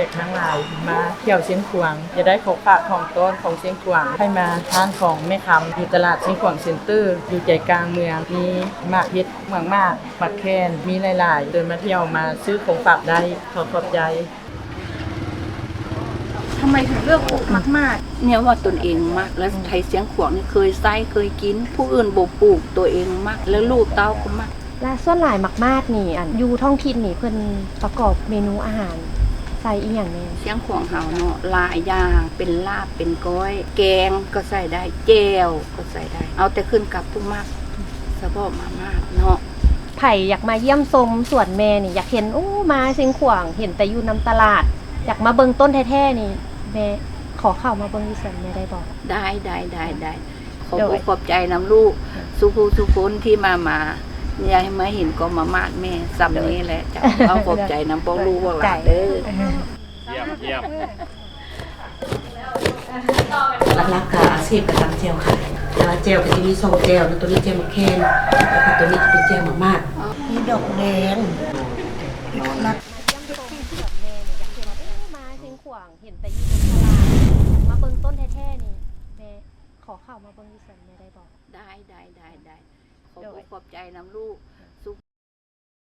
ກທັງຫຼາຍມາທ່ຽວຊຽງຂວາງ ຢາກໄດ້ຂອງຝາກຂອງຕ້ອນຂອງຊຽງຂວາງ ໃຫ້ມາຮ້ານຂອງແມ່ຄຳ ຢູ່ຕະຫຼາດຊຽງຂວາງເຊັນເຕີ ຢູ່ໃຈກາງເມືອງ ມີໝາກເຫັດ ໝາກໝາກ ໝາກແຂ່ນ ມີຫຼາຍໆ ເຊີນມາທ່ຽວມາຊື້ຂອງຝາກໄດ້. ຂໍຂອບໃຈ. ທຳໄມເຖິງເລືອກປູກໝາກໝາກ? ແນວວ່າຕົນເອງມັກ ແລະ ອືມ ໄທຊຽງຂວາງນີ້ເຄີຍໃຊ້ເຄີຍກິນ ຜູ້ອື່ນບໍ່ປູກ ຕົວເອງມັກ ແລະ ລູກເຕົ້າກໍມັກ. ແລະ ສ່ວນຫຼາຍໝາກໝາກນີ້ ອັນ ຢູ່ທ້ອງຖິ່ນນີ້ ເພິ່ນປະກອບເມນູອາຫານໃສ່ອີ່ຫຍັງແດ່? ຊຽງຂວາງເຮົາເນາະ ຫຼາຍຢ່າງ ເປັນລາບ ເປັນກ້ອຍ ແກງກໍໃສ່ໄດ້ ແຈ່ວກໍໃສ່ໄດ້ ເອົາແຕ່ຂຶ້ນກັບຜູ້ມັກ ສະເພາະໝາກໝາກເນາະ. ໃຜຢາກມາຢ້ຽມຊົມສວນແມ່ນີ້ ຢາກເຫັນ ໂອ້ ມາຊຽງຂວາງ ເຫັນແຕ່ຢູ່ນຳຕະຫຼາດ ຢາກມາເບິ່ງຕົ້ນແທ້ໆນີ້ ແມ່ຂໍເຂົ້າມາເບິ່ງຢູ່ສວນແມ່ໄດ້ບໍ່? ໄດ້ ໄດ້ ໄດ້ ໄດ້. ຂອບອົກຂອບໃຈນຳລູກ ທຸກຜູ້ທຸກຄົນທີ່ມາ ມາ ຢາກໃຫ້ມາເຫັນກໍໝາກໝາກແມ່ ສ່ຳນີ້ແຫຼະ. ເຈົ້າ ເອົາ ຂອບໃຈນຳພວກລູກພວກຫຼານເດີ. ຢ້ຽມ ຢ້ຽມ. ຫຼັກໆ ກະອາຊີບກະຕຳແຈ່ວຂາຍ ແຕ່ວ່າແຈ່ວກະຊິມີສອງແຈ່ວ ໂຕນີ້ແຈ່ວໝາກແຂ່ນ ແລ້ວກະໂຕນີ້ຈະເປັນແຈ່ວໝາກໝາກ ມີດອກແດງ ຫຼັກໆ ມາຊຽງຂວາງ ເຫັນແຕ່ຢູ່ໃນຕະຫຼາດ ຢາກມາເບິ່ງຕົ້ນແທ້ໆນີ້ ແມ່ຂໍເຂົ້າມາເບິ່ງຢູ່ສວນແມ່ໄດ້ບໍ່? ໄດ້ ໄດ້ ໄດ້ ໄດ້. ຂອບອົກຂອບໃຈນຳລູກ